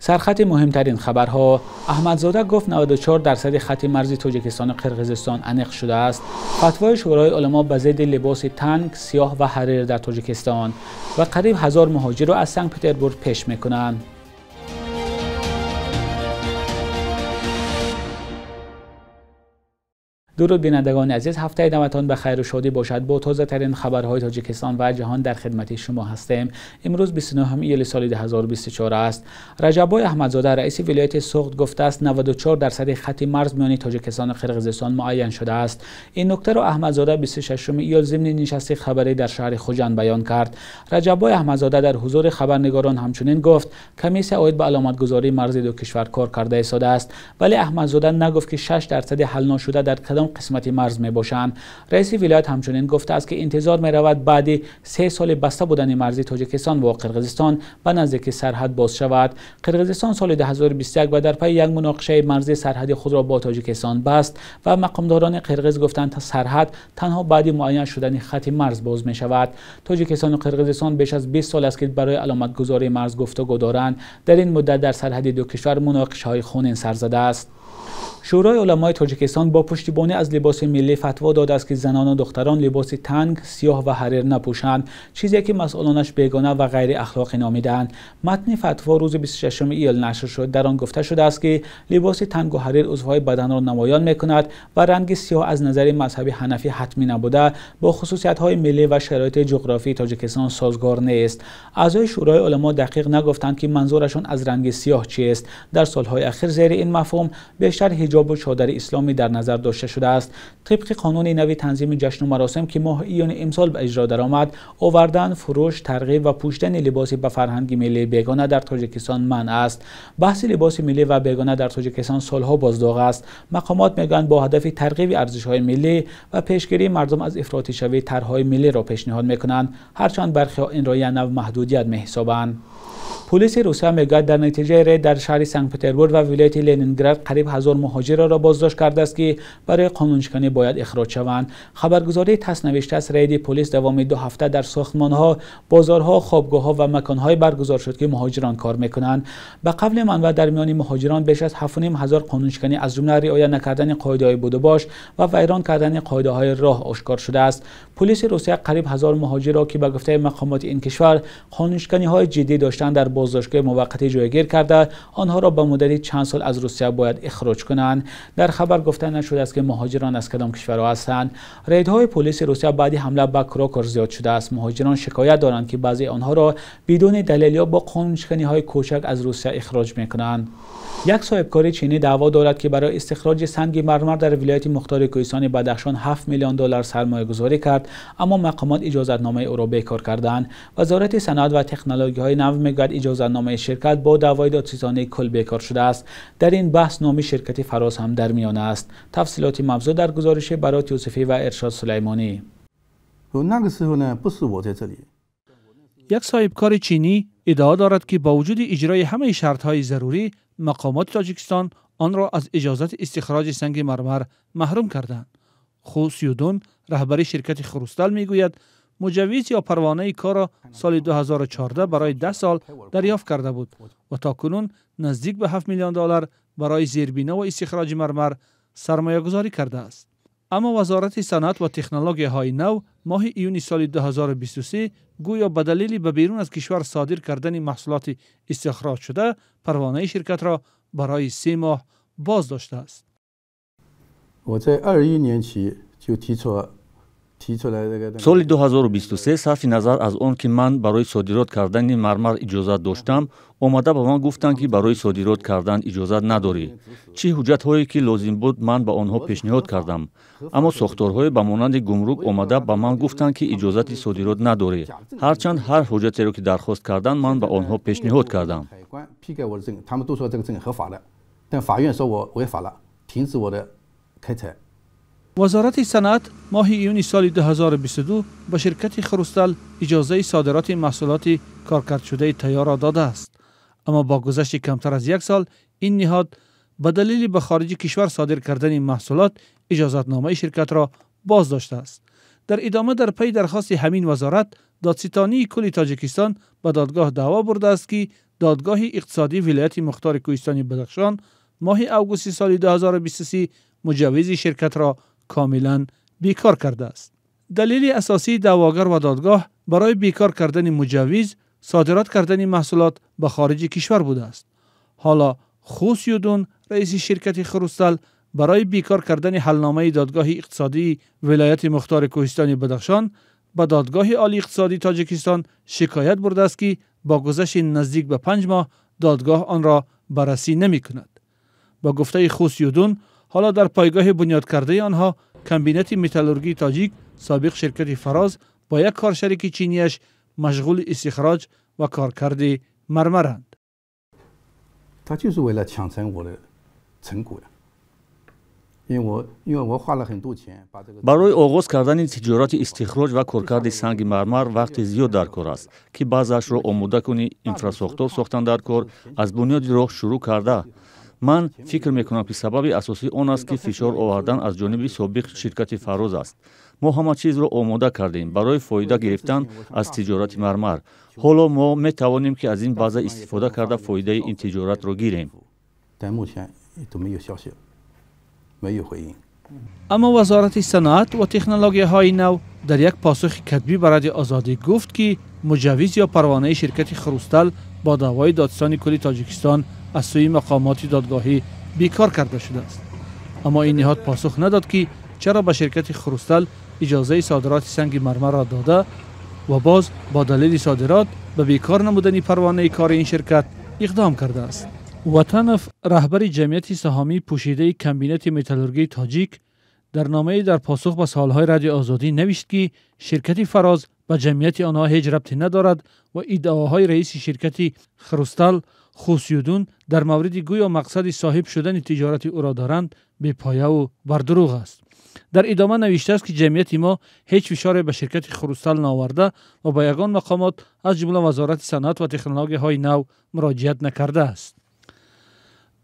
Сархати муҳимтарин хабарҳо. Аҳмадзода гуфт 94% хати марзи Тоҷикистон ва Қирғизистон аниқ шудааст. Фатвои Шӯрои уламо ба зидди либоси танг, сиёҳ ва ҳарир дар Тоҷикистон ва қариб 1000 муҳоҷирро аз Санкт-Петербург пеш мекунанд. Дуруд бинандагони азиз, ҳафтаи навтон ба хайру шодӣ бошад. Бо тозатарин хабарҳои Тоҷикистон ва ҷаҳон дар хидмати шумо ҳастем. Имрӯз 29 июли соли 2024 аст. Раҷаббой Аҳмадзода, раиси вилояти Суғд, гуфтааст 94% хати марз миёни Тоҷикистон ва Қирғизистон муайян шудааст. Ин нуктаро Аҳмадзода 26 июл зимни нишасти хабарӣ дар шаҳри Хуҷанд баён кард. Раҷаббой Аҳмадзода дар ҳузури хабарнигорон ҳамчунин гуфт комиссия оид ба аломатгузории марзи ду кишвар кор карда истодааст. Вале Аҳмадзода нагуфт ки 6% ҳал нашуда дар кадом қисмати марз мебошанд. Раиси вилоят ҳамчунин гуфтааст ки интизор меравад баъди 3 соли баста будани марзи Тоҷикистон бо Қирғизистон ба наздики сарҳад боз шавад. Қирғизистон соли 2021 ва дар пайи як муноқишаи марзӣ сарҳади худро бо Тоҷикистон баст ва мақомдорони қирғиз гуфтанд сарҳад танҳо баъди муайян шудани хати марз боз мешавад. Тоҷикистон ва Қирғизистон беш аз 20 сол аст ки барои аломатгузории марз гуфтугӯ доранд. Дар ин муддат дар сарҳади ду кишвар муноқишаҳои хунин сар задааст. Шӯрои уламои Тоҷикистон бо пуштибонӣ аз либоси миллӣ фатво додааст ки занон ва духтарон либоси танг, сиёҳ ва ҳарир напӯшанд, чизе ки масъулонаш бегона ва ғайриахлоқӣ номидаанд. Матни фатво рӯзи 26 июл нашр шуд. Дар он гуфта шудааст ки либоси тангу ҳарир узвҳои баданро намоён мекунад ва ранги сиёҳ аз назари мазҳаби ҳанафӣ ҳатмӣ набуда, бо хусусиятҳои миллӣ ва шароити ҷуғрофии Тоҷикистон созгор нест. Аъзои Шӯрои уламо дақиқ нагуфтанд ки манзурашон аз ранги сиёҳ чист. Дар солҳои ахир зери ин мафҳум бештар ҳиҷоб ва чодари исломӣ дар назар дошта шудааст. Тибқи қонуни нави танзими ҷашну маросим ки моҳи июни имсол ба иҷро даромад, овардан, фурӯш, тарғиб ва пӯшидани либоси ба фарҳанги миллии бегона дар Тоҷикистон манъ аст. Баҳси либоси миллӣ ва бегона дар Тоҷикистон солҳо боздоғ аст. Мақомот мегӯянд бо ҳадафи тарғиби арзишҳои миллӣ ва пешгирии мардум аз ифротишавии тарҳҳои миллиро пешниҳод мекунанд, ҳарчанд бархиҳо инро як нав маҳдудият меҳисобанд. Полиси Русия мегӯяд дар натиҷаи рейд дар шаҳри Санкт-Петербург ва вилояти Ленинград қариб 1000 муҳоҷирро боздошт кардааст ки барои қонуншиканӣ бояд ихроҷ шаванд. Хабаргузории ТАСС навиштааст рейди полис давоми 2 ҳафта дар сохтмонҳо, бозорҳо, хобгоҳҳо ва маконҳое баргузор шуд ки муҳоҷирон кор мекунанд. Ба қавли манбаъ дар миёни муҳоҷирон беш аз 7500 қонуншиканӣ аз ҷумла риоя накардани қоидаҳои будубош ва вайрон кардани қоидаҳои роҳ ошкор шудааст. Полиси Русия қариб 1000 муҳоҷирро ки ба гуфтаи мақомоти ин кишвар қонуншиканиҳои ҷиддӣ доштанд дар боздоштгоҳи муваққатӣ ҷойгир карда, онҳоро ба муддати чанд сол аз Русия бояд ихроҷ кунанд. Дар хабар гуфта нашудааст ки муҳоҷирон аз кадом кишварҳо ҳастанд. Рейдҳои полиси Русия баъди ҳамла ба Крокус зиёд шудааст. Муҳоҷирон шикоят доранд ки баъзе онҳоро бидуни далел ё бо қонуншиканиҳои кӯчак аз Русия ихроҷ мекунанд. Як соҳибкори чинӣ даъво дорад ки барои истихроҷи санги мармар дар вилояти мухтори кӯҳистони Бадахшон 7 миллион доллар сармоягузорӣ кард, аммо мақомот иҷозатномаи ӯро бекор карданд. Вазорати саноат ва технологияҳои нав мегӯяд иҷозатномаи ширкат бо даъвои додситонии кул бекор шудааст. Дар ин баҳс номи ширкати Фароз ҳам дар миён аст. Тафсилоти мавзӯъ дар гузориши Барот Юсуфӣ ва Иршод Сулаймонӣ. Як соҳибкори чинӣ иддао дорад ки бо вуҷуди иҷрои ҳамаи шартҳои зарурӣ мақомоти Тоҷикистон онро аз иҷозати истихроҷи санги мармар маҳрум карданд. Ху Сюдун, раҳбари ширкати Хрустал, мегӯяд муҷаввиз ё парвонаи корро соли 2014 барои 10 сол дарёфт карда буд ва то кунун наздик ба 7 миллион доллар барои зербино ва истихроҷи мармар сармоягузорӣ кардааст. Аммо Вазорати саноат ва технологияҳои нав моҳи июни соли 2023 гӯё ба далели ба берун аз кишвар содир кардани маҳсулоти истихроҷшуда парвонаи ширкатро барои 3 моҳ боз доштааст. Соли 2023 сарфи назар аз он ки ман барои содирот кардани мармар иҷозат доштам, омада ба ман гуфтанд ки барои содирот кардан иҷозат надорӣ. Чӣ ҳуҷҷатҳое ки лозим буд ман ба онҳо пешниҳод кардам, аммо сохторҳое ба монанди гумрук омада ба ман гуфтанд ки иҷозати содирот надорӣ. Ҳарчанд ҳар ҳуҷҷатеро ки дархост карданд ман ба онҳо пешниҳод кардам. Вазорати саноат моҳи июни соли 2022 ба ширкати Хрустал иҷозаи содироти маҳсулоти коркардшудаи тайёрро додааст. Аммо бо гузашти камтар аз 1 сол ин ниҳод ба далели ба хориҷи кишвар содир кардани маҳсулот иҷозатномаи ширкатро боз доштааст. Дар идома дар пайи дархости ҳамин вазорат додситонии кулли Тоҷикистон ба додгоҳ даъво бурдааст ки додгоҳи иқтисодии вилояти мухтори кӯҳистони Бадахшон моҳи августи соли 2023 муҷаввизи ширкатро комилан бекор кардааст. Далели асосии даъвогар ва додгоҳ барои бекор кардани муҷаввиз содирот кардани маҳсулот ба хориҷи кишвар будааст. Ҳоло Хусюдун, раиси ширкати Хрустал, барои бекор кардани ҳалномаи додгоҳи иқтисодии вилояти мухтори кӯҳистони Бадахшон ба додгоҳи олии иқтисодии Тоҷикистон шикоят бурдааст, ки бо гузашти наздик ба 5 моҳ додгоҳ онро баррасӣ намекунад. Ба гуфтаи Хусюдун, ҳоло дар пойгоҳи бунёдкардаи онҳо комбинати металлургии тоҷик, собиқ ширкати Фароз, бо як коршарики чинияш машғули истихроҷ ва коркарди мармаранд. Барои оғоз кардани тиҷорати истихроҷ ва коркарди санги мармар вақти зиёд дар кор аст, ки баъзеашро омода кунӣ, инфрасохтор сохтан дар кор, аз бунёди роҳ шурӯъ карда. Ман фикр мекунам, ки сабаби асосӣ он аст, ки фишор овардан аз ҷониби собиқ ширкати Фароз аст. Мо ҳама чизро омода кардем барои фоида гирифтан аз тиҷорати мармар. Ҳоло мо метавонем, ки аз ин база истифода карда фоидаи ин тиҷоратро гирем. Аммо вазорати саноат ва технологияҳои нав дар як посухи катбӣ ба Радиои Озодӣ гуфт, ки муҷаввиз ё парвонаи ширкати Хрустал бо даъвои додситони кулли Тоҷикистон аз сӯи мақомоти додгоҳӣ бекор карда шудааст. Аммо ин ниҳод посух надод, ки чаро ба ширкати Хрустал иҷозаи содироти санги мармарро дода ва боз бо далели содирот ба бекор намудани парвонаи кори ин ширкат иқдом кардааст. Ватанов, раҳбари ҷамъияти саҳомии пӯшидаи комбинати металлургии тоҷик, дар номае дар посух ба саволҳои Радиои Озодӣ навишт, ки ширкати Фароз ба ҷамъияти онҳо ҳеҷ рабте надорад ва иддаоҳои раиси ширкати Хрустал Хусюдун дар мавриди гӯё мақсади соҳиб шудани тиҷорати ӯро доранд бепояву бардурӯғ аст. Дар идома навиштааст, ки ҷамъияти мо ҳеҷ фишоре ба ширкати Хрустал наоварда ва ба ягон мақомот аз ҷумла вазорати саноат ва технологияҳои нав муроҷиат накардааст.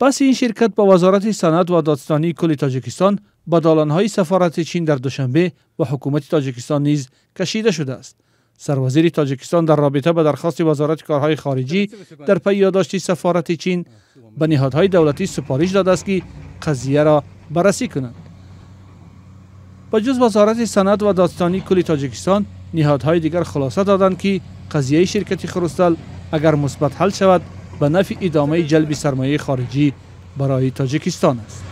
Баҳси ин ширкат ба вазорати саноат ва додситонии кулли Тоҷикистон, ба долонҳои сафорати Чин дар Душанбе ва ҳукумати Тоҷикистон низ кашида шудааст. Сарвазири Тоҷикистон дар робита ба дархости вазорати корҳои хориҷӣ дар пайи ёддошти сафорати Чин ба ниҳодҳои давлатӣ супориш додааст, ки қазияро баррасӣ кунанд. Ба ҷуз вазорати саноат ва додситонии кулли Тоҷикистон, ниҳодҳои дигар хулоса доданд, ки қазияи ширкати Хрустал агар мусбат ҳал шавад, ба нафъи идомаи ҷалби сармояи хориҷӣ барои Тоҷикистон аст.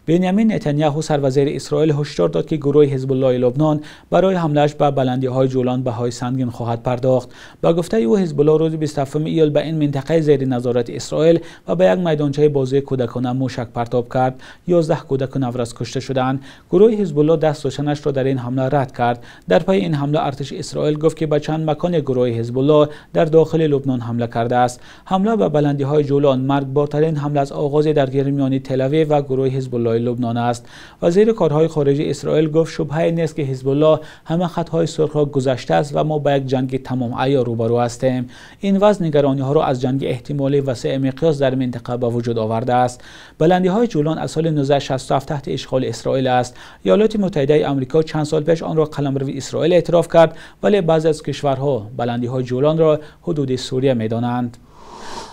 Бенямин Нетаняҳу, сарвазири Исроил, ҳушдор дод, ки гурӯҳи Ҳизбуллоҳи Лубнон барои ҳамлааш ба баландиҳои Ҷолон баҳои сангин хоҳад пардохт. Ба гуфтаи ӯ, Ҳизбуллоҳ рӯзи 27 июл ба ин минтақаи зери назорати Исроил ва ба як майдончаи бозии кӯдакона мушак партоб кард. 11 кӯдаку наврас кушта шуданд. Гурӯҳи Ҳизбуллоҳ даст доштанашро дар ин ҳамла рад кард. Дар пайи ин ҳамла артиши Исроил гуфт, ки ба чанд макони гурӯҳи Ҳизбуллоҳ дар дохили Лубнон ҳамла кардааст. Ҳамла ба баландиҳои Ҷолон маргбортарин ҳамла аз оғози даргирӣ миёни Тел-Авив ва гурӯҳи Ҳизбуллоҳи Лубнон аст. Вазири корҳои хориҷии Исроил гуфт, шубҳае нест, ки Ҳизбуллоҳ ҳама хатҳои сурхро гузаштааст ва мо ба як ҷанги тамом‌عیار рӯбарӯ ҳастем. Ин вазъ нигарониҳоро аз ҷанги эҳтимолӣ васеъ миқёс дар минтақа ба вуҷуд овардааст. Баландиҳои Ҷолон аз соли 1967 таҳти ишғоли Исроил аст. Иёлоти Муттаҳидаи Амрико чанд сол пеш онро қаламрави Исроил эътироф кард, вале баъзе аз кишварҳо баландиҳои Ҷолонро ҳудуди Сурия медонанд.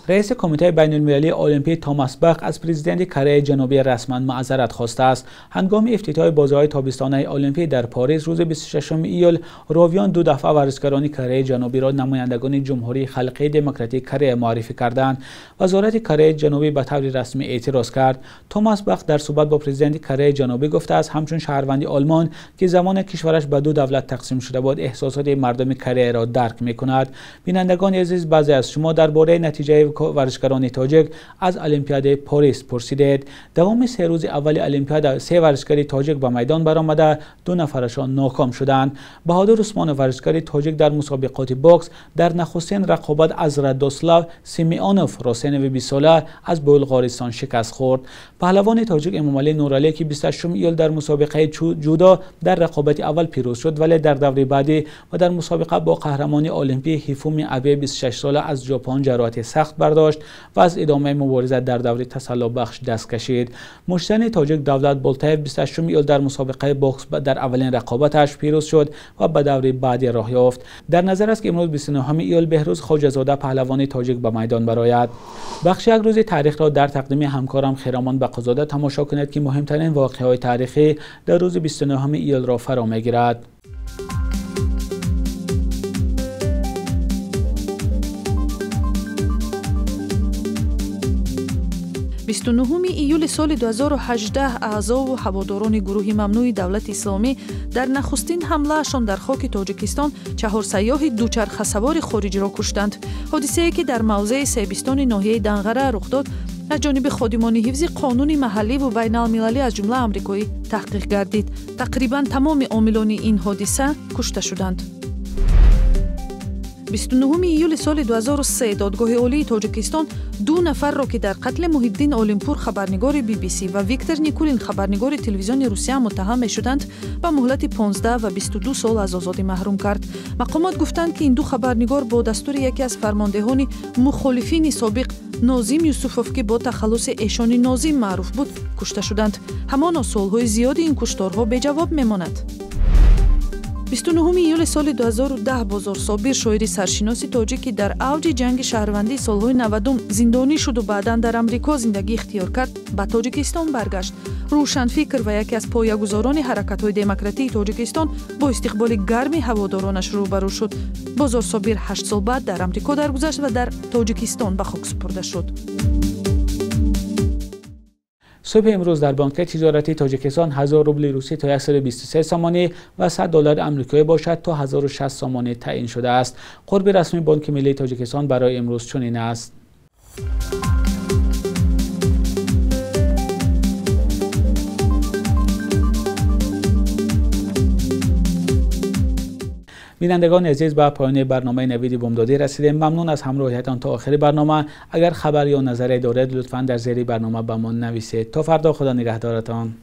Раиси Кумитаи байналмилалии Олимпӣ Томас Бах аз президенти Кореяи Ҷанубӣ расман маъзарат хостааст. Ҳангоми ифтитоҳи бозиҳои тобистонаи Олимпӣ дар Париж рӯзи 26 июл ровиён ду дафъа варзишгарони Кореяи Ҷанубиро намояндагони Ҷумҳурии Халқии Демократии Корея муаррифӣ карданд. Вазорати Кореяи Ҷанубӣ ба таври расмӣ эътироз кард. Томас Бах дар суҳбат бо президенти Кореяи Ҷанубӣ гуфтааст, ҳамчун шаҳрванди Олмон, ки замоне кишвараш ба ду давлат тақсим шуда буд, эҳсосоти мардуми Кореяро дарк мекунад. Бинандагони азиз, баъзе аз шумо дар бораи натиҷаи варзишгарони тоҷик аз Олимпиадаи Парис пурсидед. Давоми 3 рӯзи аввали Олимпиада 3 варзишгари тоҷик ба майдон баромада, 2 нафарашон ноком шуданд. Баҳодур Усмонов, варзишгари тоҷик дар мусобиқоти бокс дар нахустин рақобат аз Радослав Симеонов, росенови 20-сола аз Булғористон шикаст хӯрд. Паҳлавони тоҷик Эмомалӣ Нуралӣ, ки 28 июл дар мусобиқаи ҷудо дар рақобати аввал пирӯз шуд, вале дар даври баъдӣ ва дар мусобиқа бо қаҳрамони олимпӣ Ҳифуми Абе 26-сола аз Ҷопон ҷароҳати сахт бардошт ва аз идомаи мубориза дар даври тасаллобахш даст кашид. Муштзани тоҷик Давлат Болтаев 28 июл дар мусобиқаи бокс дар аввалин рақобаташ пирӯз шуд ва ба даври баъдӣ роҳ ёфт. Дар назар аст ки имрӯз 29 июл Беҳрӯз Хоҷазода, паҳлавони тоҷик, ба майдон барояд. Бахши як рӯзи таърихро дар тақдими ҳамкорам Хиромон Бақозода тамошо кунед, ки муҳимтарин воқеаҳои таърихӣ дар рӯзи 29 июлро фаро мегирад. 29 июли соли 2018 аъзову ҳаводорони гурӯҳи мамнӯи давлати исломӣ дар нахустин ҳамлаашон дар хоки Тоҷикистон 4 сайёҳи дучархасавори хориҷиро куштанд. Ҳодисае ки дар мавзеи Себистони ноҳияи Данғара рух дод, аз ҷониби ходимони ҳифзи қонуни маҳалливу байналмилалӣ аз ҷумла амрикоӣ таҳқиқ гардид. Тақрибан тамоми омилони ин ҳодиса кушта шуданд. 29 июли соли 2003 Додгоҳи Олии Тоҷикистон 2 нафарро, ки дар қатли Муҳиддин Олимпур, хабарнигори BBC, ва Виктор Никулин, хабарнигори телевизиони Русия, муттаҳам мешуданд, ба муҳлати 15 ва 22 сол аз озодӣ маҳрум кард. Мақомот гуфтанд, ки ин 2 хабарнигор бо дастури яке аз фармондеҳони мухолифини собиқ Нозим Юсуфов, ки бо тахаллуси Эшони Нозим маъруф буд, кушта шуданд. Ҳамоно суолҳои зиёди ин кушторҳо беҷавоб мемонад. 29 июли соли 2010 Бозор Собир, шоири саршиноси тоҷик, ки дар авҷи ҷанги шаҳрвандии солҳои 90 зиндонӣ шуду баъдан дар Амрико зиндагӣ ихтиёр кард, ба Тоҷикистон баргашт. Рӯшанфикр ва яке аз поягузорони ҳаракатҳои демократии Тоҷикистон бо истиқболи гарми ҳаводоронаш рӯбарӯ шуд. Бозор Собир 8 сол баъд дар Амрико даргузашт ва дар Тоҷикистон ба хок супурда шуд. Субҳи имрӯз дар бонки тиҷоратии Тоҷикистон 1000 рубли русӣ то 123 сомонӣ ва 100 доллари амрикоӣ бошад то 1060 сомонӣ таъин шудааст. Қурби расмии Бонки миллии Тоҷикистон барои имрӯз чунин аст. Бинандагони азиз, ба поёни барномаи Навиди Бомдодӣ расидем. Мамнун аз ҳамроҳиятон то охири барнома. Агар хабар ё назаре доред, лутфан дар зери барнома ба мо нависед. То фардо, Худо нигаҳдоратон.